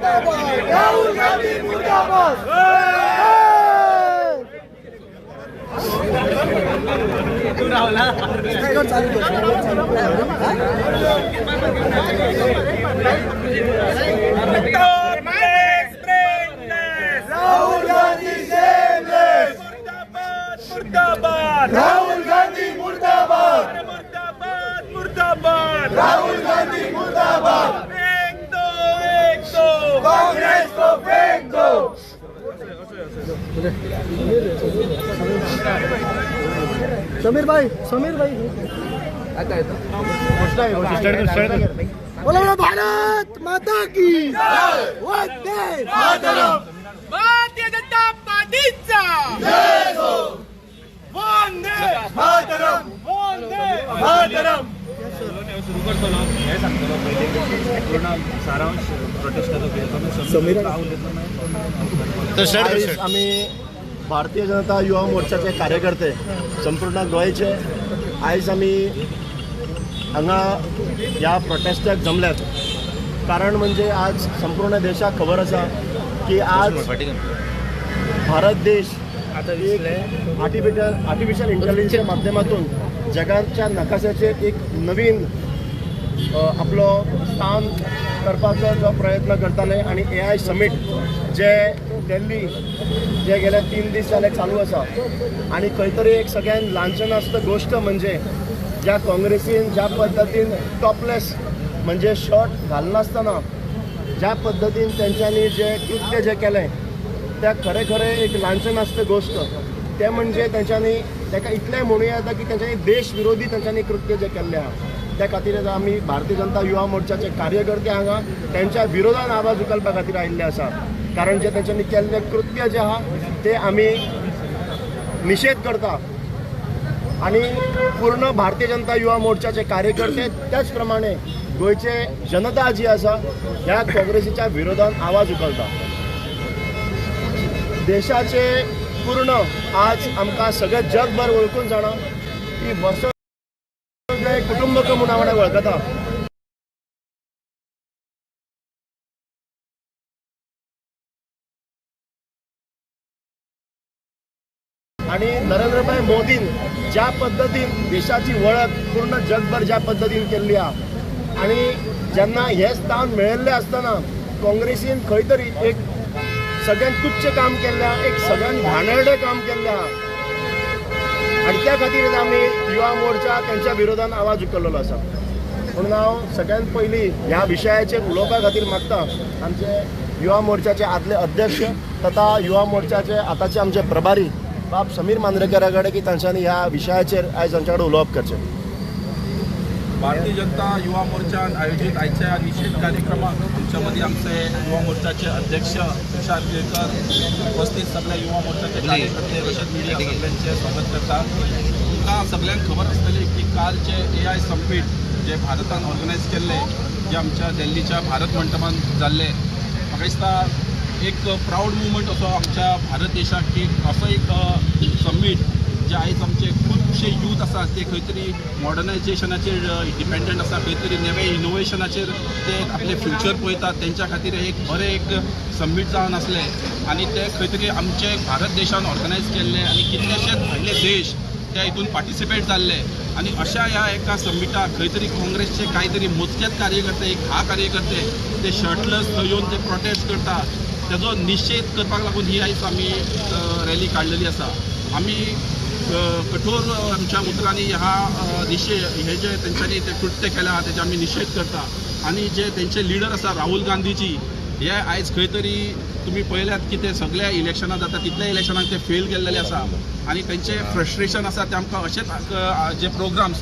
मुर्दाबाद, राहुल गांधी मुर्दाबाद। राहुल गांधी मुर्दाबाद, राहुल गांधी मुर्दाबाद, मुर्दाबाद मुर्दाबाद, राहुल गांधी मुर्दाबाद। एक दो एक दो, कांग्रेस को फेंक दो। समीर भाई, समीर भाई, बोलो बोलो भारत माता की वंदे मातरम। भारतीय जनता पार्टीचा जय हो, वंदे मातरम, वंदे मातरम। आमी भारतीय जनता युवा मोर्चाचे कार्यकर्ते संपूर्ण गोंयचे आयज आमी हांगा ह्या प्रोटेस्टाक जमल्यात। कारण म्हणजे आज संपूर्ण देशाक खबर आसा की आज भारत देश एक आर्टिफिशियल इंटेलिजन्सच्या माध्यमातून जगाच्या नकाशाचेर एक नवीन आपलो स्थान करपाचो जो प्रयत्न करताले आनी AI summit जे दिल्ली जे गेले 3 दीस जाले चालू आसा आनी खंय तरी एक सगळ्यान लांछनास्पद गोश्ट म्हणजे ज्या काँग्रेसीन ज्या पद्दतीन टॉपलेस म्हणजे शर्ट घालनासतना ज्या पद्दतीन तेंच्यांनी जे कृत्य जे केलें त्या खरें खरें एक लांछनास्पद गोश्ट। तें म्हणजे तेंच्यांनी ताका इतलें म्हणूं येता की तेंच्यांनी देश विरोधी तेंच्यांनी कृत्य जे केल्लें आहा त्या खातीर आमी भारतीय जनता युवा मोर्चाचे कार्यकर्ते हांगा तेंच्या विरोधान आवाज उखलपा खातीर आयिल्ले आसा। कारण जे तेंच्यांनी केल्लें कृत्य जें आहा तें आमी निशेध करता आनी पूर्ण भारतीय जनता युवा मोर्चाचे कार्यकर्ते त्याच प्रमाणे गोंयचे जनता जी आसा ह्या काँग्रेसीच्या विरोधान आवाज उखलता। देशाचे पूर्ण आज आमकां सगळें जगभर वळखून जाणा की वसुधैव कुटुंबकम म्हणून आमकां वळखता। आनी नरेंद्रभाई मोदीन ज्या पद्दतीन देशाची वळख पूर्ण जगभर ज्या पद्दतीन केल्ली आहा आनी जेन्ना हें स्थान मेळिल्लें आसतना काँग्रेसीन खंय तरी एक सगळ्यात तुच्छ काम केल्लें आहा, एक सगळ्यात घाणेरडें काम केल्लें आहा आनी त्या खातीर आमी युवा मोर्चा तेंच्या विरोधान आवाज उखल्लेलो आसा। म्हणून हांव सगळ्यात पयलीं ह्या विशयाचेर उलोवपा खातीर मागता आमचे युवा मोर्चाचे आदले अध्यक्ष तथा युवा मोर्चाचे आतांचे आमचे प्रभारी बाब समीर मांद्रेकरा कडेन की तांच्यांनी ह्या विशयाचेर आयज आमच्या कडेन उलोवप करचें। भारतीय जनता युवा मोर्चान आयोजित आयच्या निषेध कार्यक्रमाक आमच्या मदीं आमचे युवा मोर्चाचे अध्यक्ष तुषार केळकर उपस्थित सगळ्या युवा मोर्चाचे कार्यकर्ते तशेंच मिडिया सगळ्यांचे स्वागत करता। तुमकां सगळ्यांक खबर आसतली की कालचे AI summit जे भारतान ऑर्गनायज केल्ले जे आमच्या दिल्लीच्या भारत मंटपान जाल्ले, म्हाका दिसता एक प्रावड मुवमेंट असो आमच्या भारत देशाक की असो एक समीट जे आयज आमचे खुबशे यूथ आसा ते खंय तरी मॉडर्नायजेशनाचेर डिपेंडंट आसा, खंय तरी नवे इनोवेशनाचेर ते आपले फ्युचर पळयतात, तेंच्या खातीर एक बरें एक समीट जावन आसलें आनी ते खंय तरी आमचे भारत देशान ऑर्गनायज केल्ले आनी कितलेशेच भायले देश त्या हितून पार्टिसिपेट जाल्ले आनी अशा ह्या एका समिटाक खंय तरी काँग्रेसचे कांय तरी मोजकेच कार्यकर्ते, एक 10 कार्यकर्ते ते शर्टलेस थंय येवन ते प्रोटेस्ट करता तेजो निशेध करपाक लागून ही आयज आमी रॅली काडलेली आसा। आमी कठोर आमच्या उतरांनी ह्या निशेध हे जे तेंच्यांनी ते कृत्य केलां तेजे आमी निशेध करता आनी जे तेंचे लिडर आसा राहुल गांधीजी हे आयज खंय तरी तुमी पळयल्यात की ते सगळ्या इलेक्शनां जाता तितल्या इलेक्शनाक ते फेल गेल्लेले आसा आनी तेंचें फ्रस्ट्रेशन आसा ते आमकां अशेंच जे प्रोग्राम्स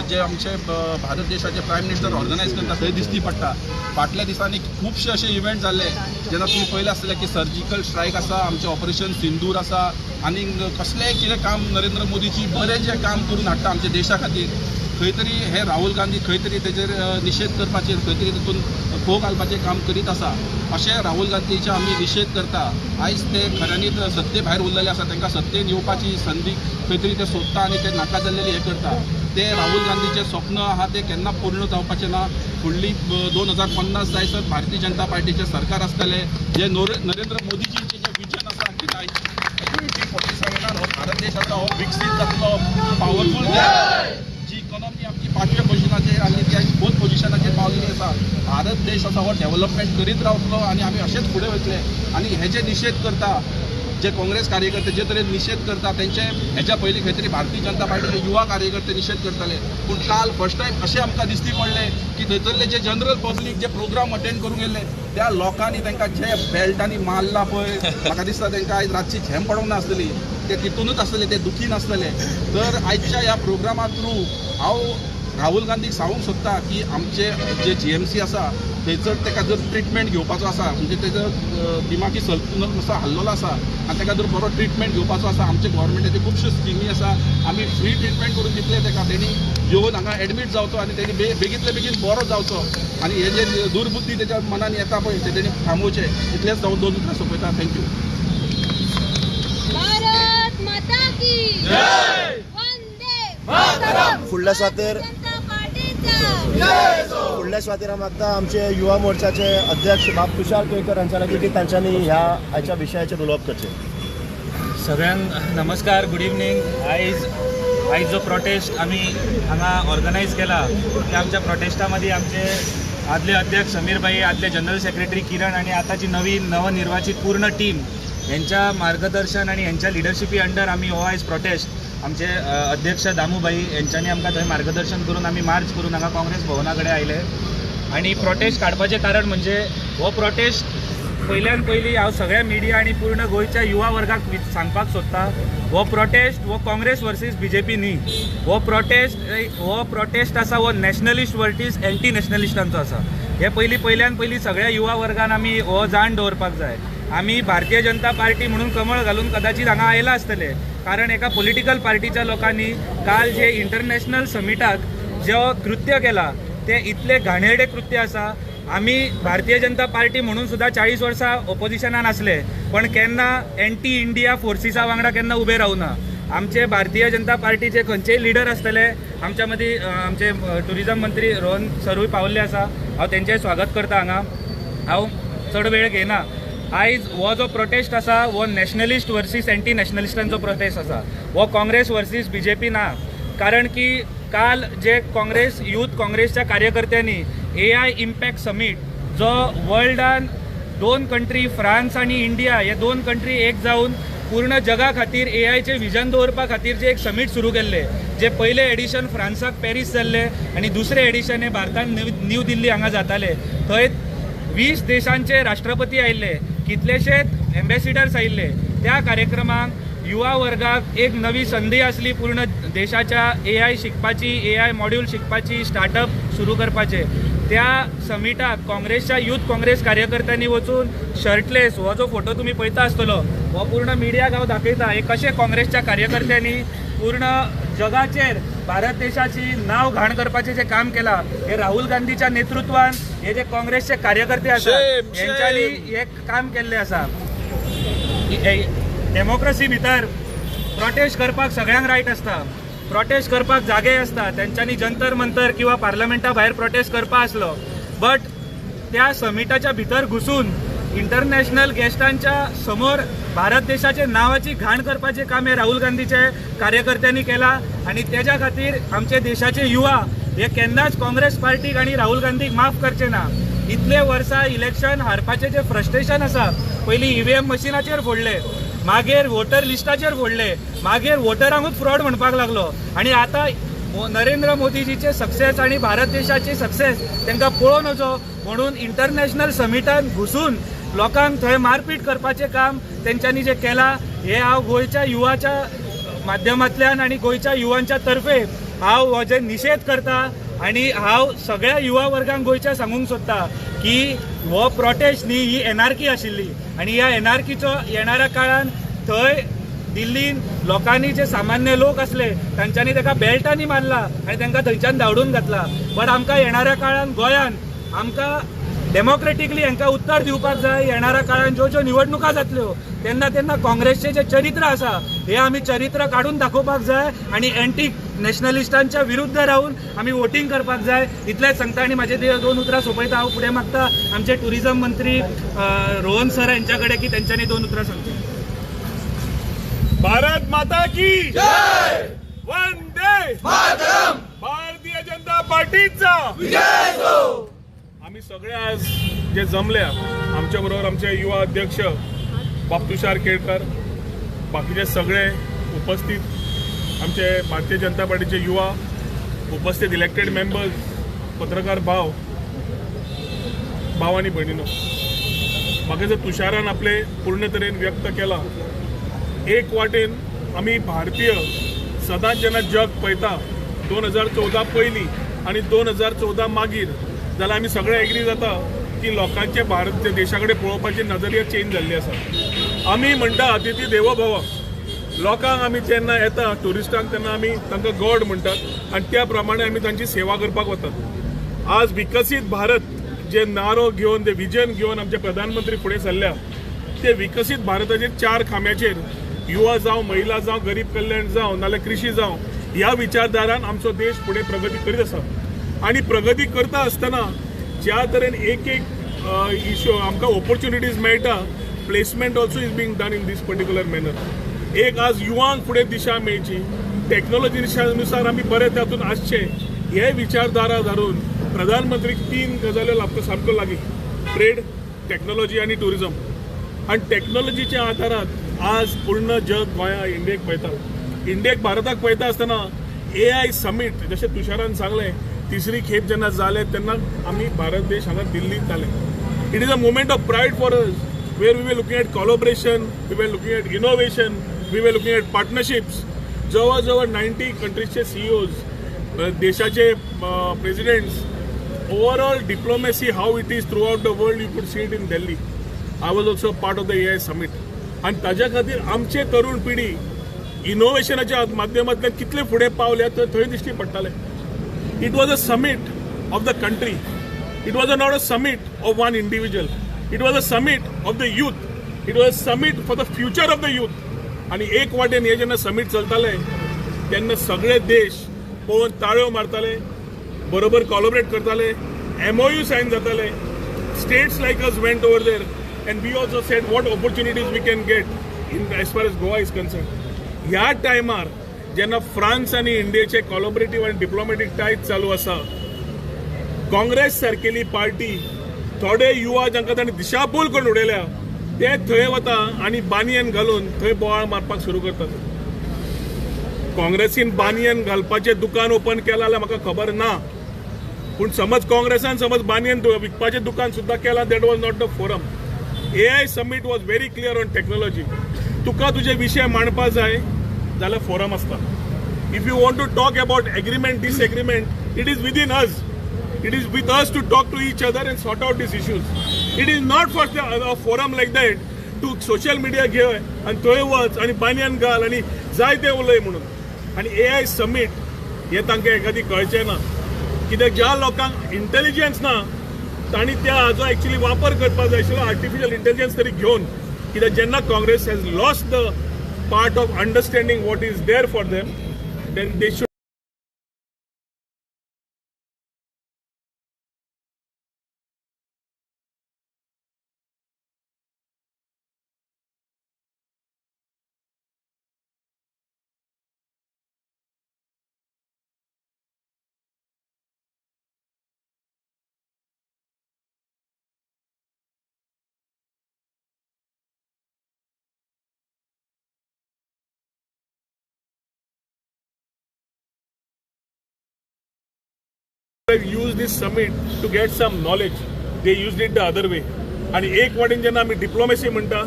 जे आमचे भारत देशाचे प्रायम मिनिस्टर ऑर्गनायज करता थंय दिश्टी पडटा। फाटल्या दिसांनी खुबशे अशे इव्हेंट जाल्ले जेन्ना तुमी पळयलें आसतलें की सर्जिकल स्ट्रायक आसा, आमचें ऑपरेशन सिंदूर आसा आनी कसलेंय कितें काम नरेंद्र मोदीजी बरें जें काम करून हाडटा आमच्या देशा खातीर, खंय तरी हे राहुल गांधी खंय तरी तेजेर निशेध करपाचेर खंय तरी तितून खो घालपाचें काम करीत आसा। अशें राहुल गांधीचे आमी निशेध करता। आयज ते खऱ्यांनीच सत्ते भायर उरलेले आसा, तांकां सत्तेन येवपाची संदी खंय तरी ते सोदता आनी ते नाका जाल्लेली हें करता। ते राहुल गांधीचें स्वप्न आहा तें केन्ना पूर्ण जावपाचें ना. फुडली 2050 जायसर भारतीय जनता पार्टीचें सरकार आसतलें. जे नरेंद्र मोदीजींचें जें विजन आसा की 2047 हो भारत देश आसा हो विकसीत जातलो, पावरफूल जी इकॉनॉमी आमची 5व्या पोजिशनाचेर आनी ती आयज 4th पोजिशनाचेर पावलेली आसा. भारत देश आसा हो डेव्हलपमेंट करीत रावतलो आनी आमी अशेंच फुडें वयतले. आनी हे जे निशेध करता, जे काँग्रेस कार्यकर्ते जे तरेन निशेध करता तेंचे हेच्या पयलीं खंय तरी भारतीय जनता पार्टीचे युवा कार्यकर्ते निशेध करताले. पूण काल फर्स्ट टायम अशें आमकां दिश्टी पडलें की थंयसरले जे जनरल पब्लीक जे प्रोग्राम अटेंड करूंक गेल्ले त्या लोकांनी तांकां जे बेल्टांनी मारला पळय, म्हाका दिसता तांकां आयज रातची झेम पडूंक नासतली, ते तितूनच आसतले, ते दुखी नासतले. तर आयच्या ह्या प्रोग्रामा थ्रू हांव राहुल गांधीक सांगूंक सोदता की आमचे जे GMC आसा थंयसर ताका जर ट्रिटमेंट घेवपाचो आसा, म्हणजे तेजो दिमागी संतुलन मातसो हाल्लोलो आसा आनी ताका जर बरो ट्रिटमेंट घेवपाचो आसा, आमच्या गव्हर्मेंटाच्यो खुबश्यो स्किमी आसा, आमी फ्री ट्रिटमेंट करून दितले ताका. तेणी येवन हांगा एडमीट जावचो आनी तेणी बेगींतले बेगीन बरो जावचो आनी हे जे दुर्बुद्धी तेच्या मनान येता पळय ते तेणी थांबोवचें. इतलेंच हांव 2 उतरां सोंपयता. Thank you. Bharat माता की जय, वंदे मातरम. फुडल्या सुवातेर हांव मागता आमचे युवा मोर्चाचे अध्यक्ष बाब तुषार केळकर हांच्या लागीं की तांच्यांनी ह्या आयच्या विशयाचेर उलोवप करचें. सगळ्यांक नमस्कार, गुड इवनींग. आयज जो प्रोटेस्ट आमी हांगा ऑर्गनायज केला त्या आमच्या प्रोटेस्टा मदीं आमचे आदले अध्यक्ष समीर भाई, आदले जनरल सेक्रेटरी किरण आनी आतांची नवी नवनिर्वाचित पूर्ण टीम हेंच्या मार्गदर्शन आनी हेंच्या लिडरशिपी अंडर आमी हो आयज प्रोटेस्ट आमचे अध्यक्ष दामूभाई हेंच्यांनी आमकां थंय मार्गदर्शन करून आमी मार्च करून हांगा काँग्रेस भवना कडेन आयले. आनी प्रोटेस्ट काडपाचें कारण म्हणजे हो प्रोटेस्ट पयल्यान पयलीं हांव सगळ्या मिडिया आनी पूर्ण गोंयच्या युवा वर्गाक सांगपाक सोदता, हो प्रोटेस्ट हो काँग्रेस वर्सीस BJP न्ही. हो प्रोटेस्ट आसा हो नॅशनलिस्ट वर्सीस एंटी नॅशनलिस्टांचो आसा. हे पयलीं पयल्यान पयलीं सगळ्या युवा वर्गान आमी हो जाण दवरपाक जाय. आमी भारतीय जनता पार्टी म्हणून कमळ घालून कदाचित हांगा आयला आसतले, कारण एका पॉलिटिकल पार्टीच्या लोकांनी काल जे इंटरनॅशनल समिटाक जो कृत्य केला ते इतले घाणेरडे कृत्य आसा. आमी भारतीय जनता पार्टी म्हणून सुद्दां 40 वर्सां ओपोजिशनान आसले, पण केन्ना एंटी इंडिया फोर्सिसा वांगडा केन्ना उबे रावना. आमचे भारतीय जनता पार्टीचे खंयचेय लिडर आसतले, आमच्या मदीं आमचे टुरिजम मंत्री रोहन सरूय पावल्ले आसा, हांव तेंचें स्वागत करता हांगा. हांव चड वेळ घेयना. आयज हो जो प्रोटेस्ट आसा हो नॅशनलिस्ट वर्सीस एंटी नॅशनलिस्टांचो प्रोटेस्ट आसा, हो काँग्रेस वर्सीस BJP ना. कारण की काल जे काँग्रेस यूथ काँग्रेसच्या कार्यकर्त्यांनी AI impact summit जो वर्ल्डान 2 कंट्री फ्रांस आनी इंडिया हे 2 कंट्री एक जावन पूर्ण जगा खातीर AIचें विजन दवरपा खातीर जे एक समीट सुरू केल्ले, जे पयलें एडिशन फ्रांसाक पॅरीस जाल्लें आनी दुसरें एडिशन हें भारतान न्यू दिल्ली हांगा जातालें, थंय 20 देशांचे राष्ट्रपती आयिल्ले, कितलेशेच एम्बेसिडर्स आयिल्ले. त्या कार्यक्रमाक युवा वर्गाक एक नवी संदी आसली पूर्ण देशाच्या AI शिकपाची, AI module शिकपाची, स्टार्टअप सुरू करपाचे. त्या समिटाक काँग्रेसच्या यूथ काँग्रेस कार्यकर्त्यांनी वचून शर्टलेस हो जो फोटो तुमी पळयता आसतलो हो पूर्ण मिडियाक हांव दाखयता, हे कशें काँग्रेसच्या कार्यकर्त्यांनी पूर्ण जगाचेर भारत देशाची नांव घाण करपाचें जें काम केलां हे राहुल गांधीच्या नेतृत्वान हे जे काँग्रेसचे कार्यकर्ते आसा हेंच्यांनी हे काम केल्लें आसा. डेमोक्रेसी भितर प्रोटेस्ट करपाक सगळ्यांक रायट आसता, प्रोटेस्ट करपाक जागे आसता, तेंच्यांनी जंतर मंतर किंवा पार्लमेंटा भायर प्रोटेस्ट करपा आसलो, बट त्या समिटाच्या भितर घुसून इंटरनॅशनल गेस्टांच्या समोर भारत देशाचे नांवाची घाण करपाचें काम हे राहुल गांधीचे कार्यकर्त्यांनी केलां. आनी तेज्या खातीर आमचे देशाचे युवा हे केन्नाच काँग्रेस पार्टीक आनी राहुल गांधीक माफ करचे ना. इतले वर्सां इलेक्शन हारपाचें जें फ्रस्ट्रेशन आसा, पयलीं EVM मशिनाचेर फोडले, मागीर वोटर लिस्टाचेर फोडले, मागीर वोटरांकूच फ्रॉड म्हणपाक लागलो, आनी आतां नरेंद्र मोदीजीचे सक्सेस आनी भारत देशाचे सक्सेस तांकां पळोवं नजो म्हणून इंटरनॅशनल समिटान घुसून लोकांक थंय मारपीट करपाचें काम तेंच्यांनी जें केलां हें हांव गोंयच्या युवाच्या माध्यमांतल्यान आनी गोंयच्या युवांच्या तर्फे हांव हो जे निशेध करता. आनी हांव सगळ्या युवा वर्गांक गोंयच्या सांगूंक सोदता की हो प्रोटेस्ट न्ही, ही एनआरकी आशिल्ली आनी ह्या एनआरकीचो येणाऱ्या काळान थंय दिल्लीन लोकांनी जे सामान्य लोक आसले तांच्यांनी ताका बेल्टांनी मारला आनी तांकां थंयच्यान धांवडून घातला. बट आमकां येणाऱ्या काळान गोंयान आमकां डेमोक्रेटिकली हांकां उत्तर दिवपाक जाय. येणाऱ्या काळान ज्यो ज्यो निवडणुका जातल्यो तेन्ना तेन्ना काँग्रेसचें जें चरित्र आसा हें आमी चरित्र काडून दाखोवपाक जाय आनी एंटी नॅशनलिस्टांच्या विरुद्ध रावन आमी वोटींग करपाक जाय. इतलेंच सांगता आनी म्हाजे दोन उतरां सोंपयता. हांव फुडें मागता आमचे टुरिझम मंत्री रोहन सर यांच्या कडेन की तेंच्यांनी दोन उतरां सांगची. भारत माता की जय, वंदे मातरम, भारतीय जनता पार्टीचा विजय असो. आमी सगळे आज जे जमल्या आमच्या बरोबर आमचे युवा अध्यक्ष बाब तुषार केळकर, बाकीचे सगळे उपस्थित आमचे भारतीय जनता पार्टीचे युवा उपस्थित इलेक्टेड मेंबर्स, पत्रकार भाव भाव आनी भयणीनो, म्हाका जर तुषारान आपले पूर्ण तरेन व्यक्त केला. एक वाटेन आमी भारतीय सदांच जेन्ना जग पळयता 2014 पयलीं आनी 2014 मागीर जाल्यार आमी सगळे एग्री जाता की लोकांचे भारत देशा कडेन पळोवपाची नजरिया चेंज जाल्ली आसा. आमी म्हणटा अतिथी देवो भव. लोकांक आमी जेन्ना येता ट्युरिस्टांक तेन्ना आमी तांकां गॉड म्हणटात आनी त्या प्रमाणे आमी तांची सेवा करपाक वतात. आज विकसीत भारत जे नारो घेवन, जे विजन घेवन आमचे प्रधानमंत्री फुडें सरल्या, ते विकसीत भारताचेर 4 खांब्याचेर युवा जावं, महिला जावं, गरीब कल्याण जावं, नाल्यार कृषी जावं, ह्या विचारधारान आमचो देश फुडें प्रगती करीत आसा. आनी प्रगती करता आसतना ज्या तरेन एक एक इश्यू आमकां ऑपॉर्च्युनिटीज मेळटा, placement also is being done in this particular manner. एक आज युवांक फुडें दिशा मेळची, टॅक्नोलॉजी नुसार आमी बरे तातूंत आसचे, हे विचारधारा धरून प्रधानमंत्री 3 गजाल्यो लागता सामक्यो लागीं, ट्रेड, टॅक्नोलॉजी आनी ट्युरिजम. आनी टॅक्नोलॉजीच्या आदारात आज पूर्ण जग गोंया इंडियेक पळयता. इंडियेक भारताक पळयता आसतना AI summit जशें तुषारान सांगलें, तिसरी खेप जेन्ना जाले तेन्ना आमी भारत देश हांगा दिल्लींत जाले. It is a moment of pride for us where we were looking at collaboration, we were looking at innovation, we were looking at partnerships. जवळ जवळ 90 कंट्रीजचे CEOs, देशाचे presidents, overall diplomacy how it is throughout the world you could see it in Delhi. I was also part of the AI summit. आनी ताज्या खातीर आमचे तरुण पिढी इनोव्हेशनाच्या माध्यमांतल्यान कितले फुडें पावल्या तर थंय दिश्टी पडटाले. It was a summit of the country. It was not a summit of one individual. It was a summit of the youth. It was a summit for the future of the youth. आनी एक वाटेन हे जेन्ना summit चलताले तेन्ना सगळे देश पळोवन ताळयो मारताले, बरोबर कॉलोबरेट करताले, MOU sign जाताले. States like us went over there and we also said what opportunities we can get in as far as Goa is concern. ह्या टायमार जेन्ना फ्रांस आनी इंडियेचे कॉलोबरेटीव आनी डिप्लोमॅटीक टायज चालू आसा, काँग्रेस सारकेली पार्टी थोडे युवा जांकां तांणी दिशाभूल करून उडयल्या ते थंय वता आनी बानियन घालून थंय बोवाळ मारपाक सुरू करतात. काँग्रेसीन बानियन घालपाचें दुकान ओपन केलां जाल्यार म्हाका खबर ना, पूण समज काँग्रेसान समज बानियन विकपाचें दुकान सुद्दां केलां, that was not the forum. AI summit was very clear on technology. तुका तुजे विशय मांडपा जाय जाल्यार फोरम आसता. If you want to talk about agreement, disagreement, it is within us. It is with us to talk to each other and sort out these issues. It is not for a forum like that to social media घे आनी थंय वच आनी banyan घाल आनी जाय तें उलय म्हणून. आनी AI summit हें तांकां एखादी कळचें ना, कित्याक ज्या लोकांक इंटेलिजन्स ना तांणी त्या हाजो एक्चुअली वापर करपाक जाय आशिल्लो, आर्टिफिशियल इंटेलिजन्स तरी घेवन. कित्याक जेन्ना Congress has lost the part of understanding what is there for them, then they should use this summit to get some knowledge. They used it the other way. आणि एक वाटेन जेन्ना आमी डिप्लोमेसी म्हणटा,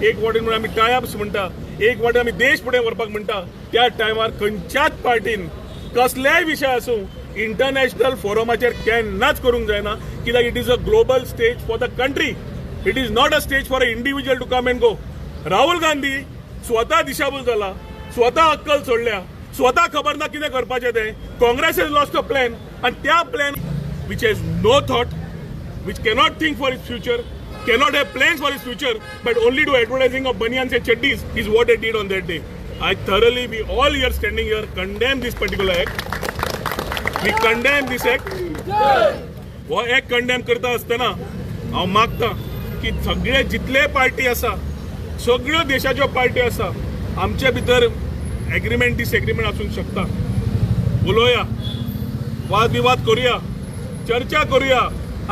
एक वाटेन म्हणून आमी टायअप्स म्हणटा, एक वाटेन आमी देश फुडें व्हरपाक म्हणटा, त्या टायमार खंयच्याच पार्टीन कसल्याय विशय आसूं इंटरनॅशनल फोरमाचेर केन्नाच करूंक जायना, कित्याक it is a global stage for the country. It is not a stage for a individual to come and go. Rahul Gandhi स्वता दिशाभूल जाला, स्वता अक्कल सोडल्या, स्वता खबर ना कितें करपाचें तें. Congress has lost a plan, आनी त्या plan which has no thought, which cannot think for its future, cannot have plans for its future, but only do advertising of banyans and chaddis is what they did on that day. I thoroughly, we all here standing here, condemn this particular act. We condemn this act. हो act condemn करता आसतना हांव मागता की सगळे जितले party आसा, सगळ्यो देशाच्यो पार्टी आसा, आमचे भितर एग्रीमेंट डिसएग्रीमेंट आसूंक शकता. उलोवया, वाद विवाद करूया, चर्चा करूया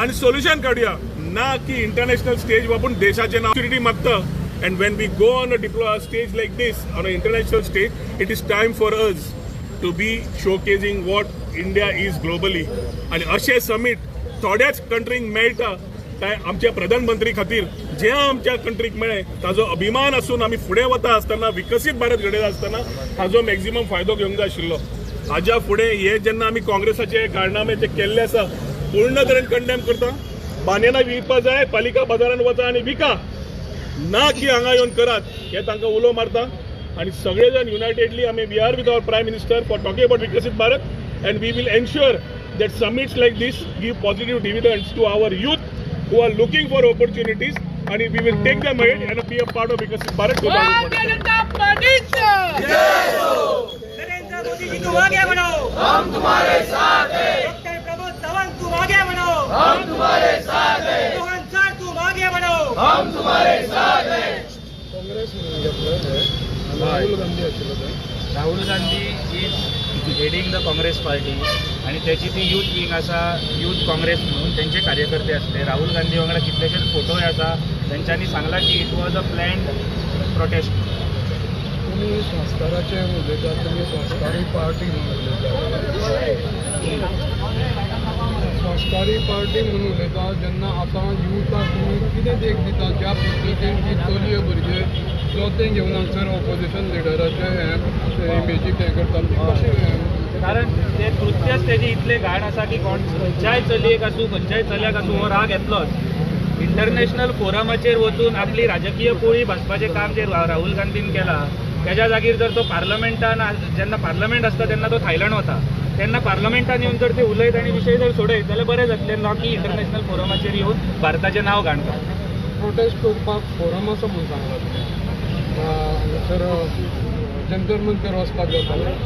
आनी सोल्युशन काडुया, ना की इंटरनॅशनल स्टेज वापरून देशाचें नांव सिक्युरिटी मागता. And when we go on a deploy stage like this, on a international stage, it is time for us to be showcasing what India is globally. आनी अशें समीट थोड्याच कंट्रींक मेळटा. काय आमच्या प्रधानमंत्री खातीर जे आमच्या कंट्रीक मेळ्ळें ताजो अभिमान आसून आमी फुडें वता आसतना, विकसीत भारत घडयता आसतना ताजो मॅक्झिमम फायदो घेवंक जाय आशिल्लो. हाज्या फुडें हे जेन्ना आमी काँग्रेसाचे कारनामे जे केल्ले आसा पूर्ण तरेन कंडेम करता. बानयनां विकपा जाय, पालिका बाजारान वचा आनी विका, ना की हांगा येवन करात हे तांकां उलो मारता. आनी सगळे जाण युनायटेडली आमी we are with our prime minister for talking about Viksit Bharat, and we will ensure that summits like this give positive dividends to our youth who are looking for opportunities, and we will take them ahead and be a part of Viksit Bharat. Bharatiya Janata पार्टीचा नरेंद्र मोदी जी तुम आगे बढ़ो, हम तुम्हारे साथ हैं. Doctor Pramod Sawant तुम आगे बढ़ो, हम तुम्हारे साथ हैं. मोहन सर तुम आगे बढ़ो, हम तुम्हारे साथ हैं. काँग्रेस राहुल गांधी आशिल्लो, Rahul Gandhi is heading the Congress party आनी त्याची ती यूथ विंग आसा, यूथ काँग्रेस म्हणून तेंचे कार्यकर्ते आसले. राहुल गांधी वांगडा कितलेशेच फोटोय आसा. तेंच्यांनी सांगला की it was a planned protest. तुमी संस्काराचे उलयतात, तुमी संस्कारी पार्टी म्हणून उलयतात, संस्कारी पार्टी म्हणून उलयता जेन्ना आतां युथाक तुमी कितें देख दिता? ज्या पद्दतीन ही चलयो भुरगे जोतें घेवन हांगसर ऑपोजिशन लिडराचे हें इमेजीक हें करता, कशें? कारण ते कृत्यच तेजी इतलें घाण आसा की कोण खंयच्याय चलयेक आसूं खंयच्याय चल्याक आसूं हो राग येतलोच. इंटरनॅशनल फोरमाचेर वचून आपली राजकीय पोळी भाजपाचें काम जे राहुल गांधीन केलां तेज्या जागीर जर तो पार्लमेंटान, जेन्ना पार्लमेंट आसता तेन्ना तो थायलंड वता, तेन्ना पार्लमेंटान येवन जर ते उलयत आनी विशय जर सोडयत जाल्यार बरें जातलें, ना की इंटरनॅशनल फोरमाचेर येवन भारताचें नांव घाण करता. प्रोटेस्ट करपाक फोरम आसा म्हणून सांगला तुमी, हांगासर जंतर मंतर वचपाक जातालें.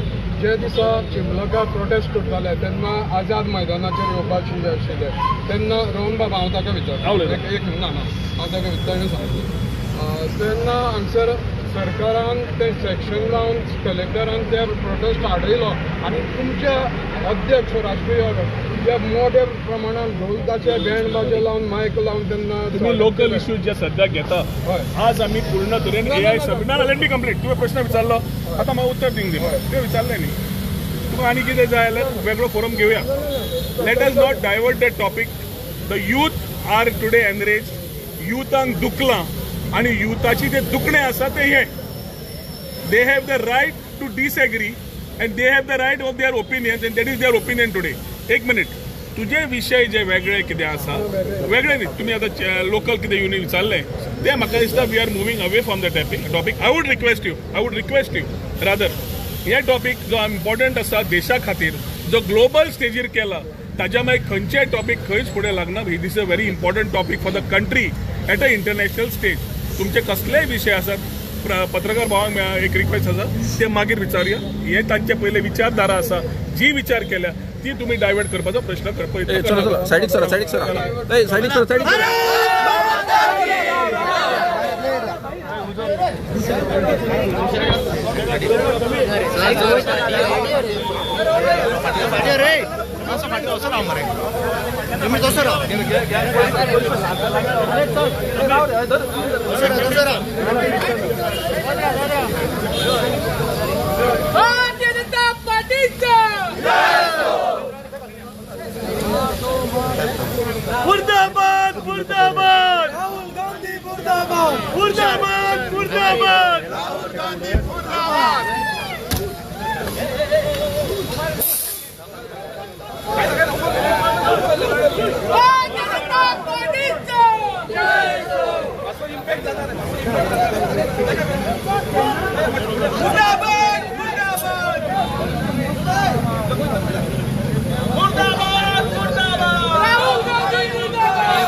जे दिसा चिंबलकार प्रोटेस्ट करताले तेन्ना आझाद मैदानाचेर येवपाचे आशिल्ले, तेन्ना रोहन बाब हांव ताका विचारता, एक ना ना हांव ताका विचारून सांगता, तेन्ना हांगसर सरकारान तें सेक्शन लावन कलेक्टरान ते प्रोटेस्ट आडयलो आनी तुमचे अध्यक्ष राष्ट्रीय जे मोठ्या प्रमाणात ढोलताचे बँड बाजे लावन मायक लावन तेन्ना तुम्ही लोकल इश्यूज जे सध्या घेता, आज आमी पूर्ण तरेन ए I submit ना. Let me complete. तुवें प्रश्न विचारलो, आतां म्हाका उत्तर दिवंक दी. तुवें विचारलें न्ही, तुका आनी कितें जाय जाल्यार वेगळो फोरम घेवया. Let us not divert that topic. The youth are today enrage. युथांक दुखलां आनी युथाची जे दुखणें आसा तें हें, they have the right to disagree and they have the right of their opinions and that is their opinion today. एक minute, तुजे विशय जे वेगळे कितें आसा वेगळे न्ही, तुमी आतां लोकल कितें युनी विचारलें तें म्हाका दिसता we are moving away from the topic. I would request you, I would request you rather, हे टॉपीक जो इम्पॉर्टंट आसा देशा खातीर, जो ग्लोबल स्टेजीर केला, ताज्या मागीर खंयचेय टॉपीक खंयच फुडें लागना. This is a very important topic for the country at a international stage. तुमचे कसलेय विशय आसात, पत्रकार भावांक एक रिक्वेस्ट आसा, ते मागीर विचारुया. हे तांचे पयले विचारधारा आसा, जी विचार केल्या ती तुम्ही डायवर्ट करपाचो प्रश्न करपा. सायडीक सरा, सायडीक सरा, सायडीक सरा, सायडीक सरा. भारतीय जनता पार्टीचा मुर्दाबाद, मुर्दाबाद, राहुल गांधी मुर्दाबाद, मुर्दाबाद, मुर्दाबाद, राहुल गांधी मुर्दाबाद. भारतीय जनता पार्टीचा मुर्दाबाद, मुर्दाबाद, मुर्दाबाद, मुर्दाबाद, राहुल गांधी मुर्दाबाद.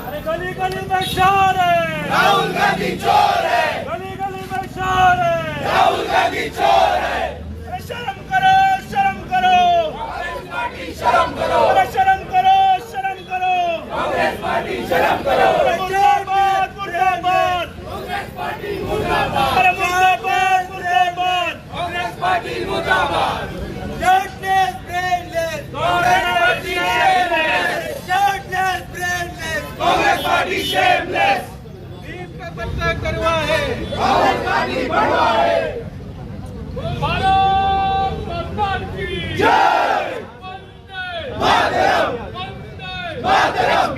अरे गली गली में शोर है, राहुल गांधी चोर है। गली गली में शोर है, राहुल गांधी चोर है। अरे शर्म करो, शर्म करो, कांग्रेस पार्टी शर्म करो। अरे शर्म करो, शर्म करो, कांग्रेस पार्टी शर्म करो। मुर्दाबाद, मुर्दाबाद, कांग्रेस पार्टी मुर्दाबाद। अरे मुर्दाबाद, मुर्दाबाद, कांग्रेस पार्टी मुर्दाबाद। Shirtless, brainless, Congress party shameless. Shirtless, brainless, Congress party shameless. Bhim का पत्ता करवा है, कांग्रेस पार्टी बढ़वा है। भारत माता की जय। वंदे मातरम, वंदे मातरम।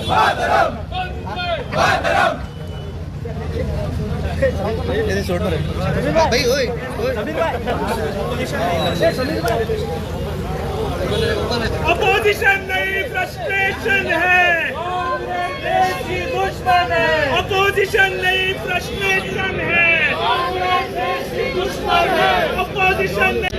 मातरम, मातरम। भाई ओए अपोजिशन नहीं, फ्रस्ट्रेशन है। कांग्रेस देश की दुश्मन है। अपोजिशन नहीं, फ्रस्ट्रेशन है। कांग्रेस देश की दुश्मन है। अपोजिशन नहीं।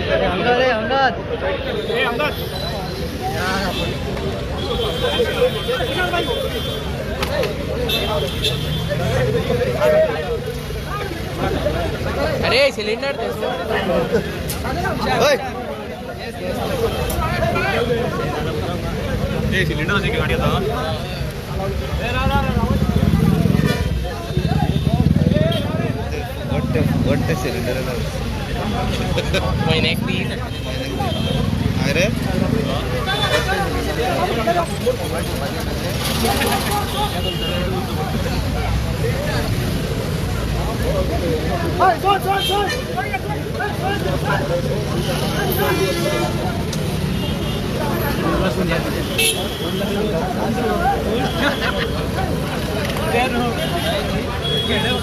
अरे सिलेंडर ओए सिलेंडर गाडी आता what cylinder महिन्याक तीन. अरे गेले.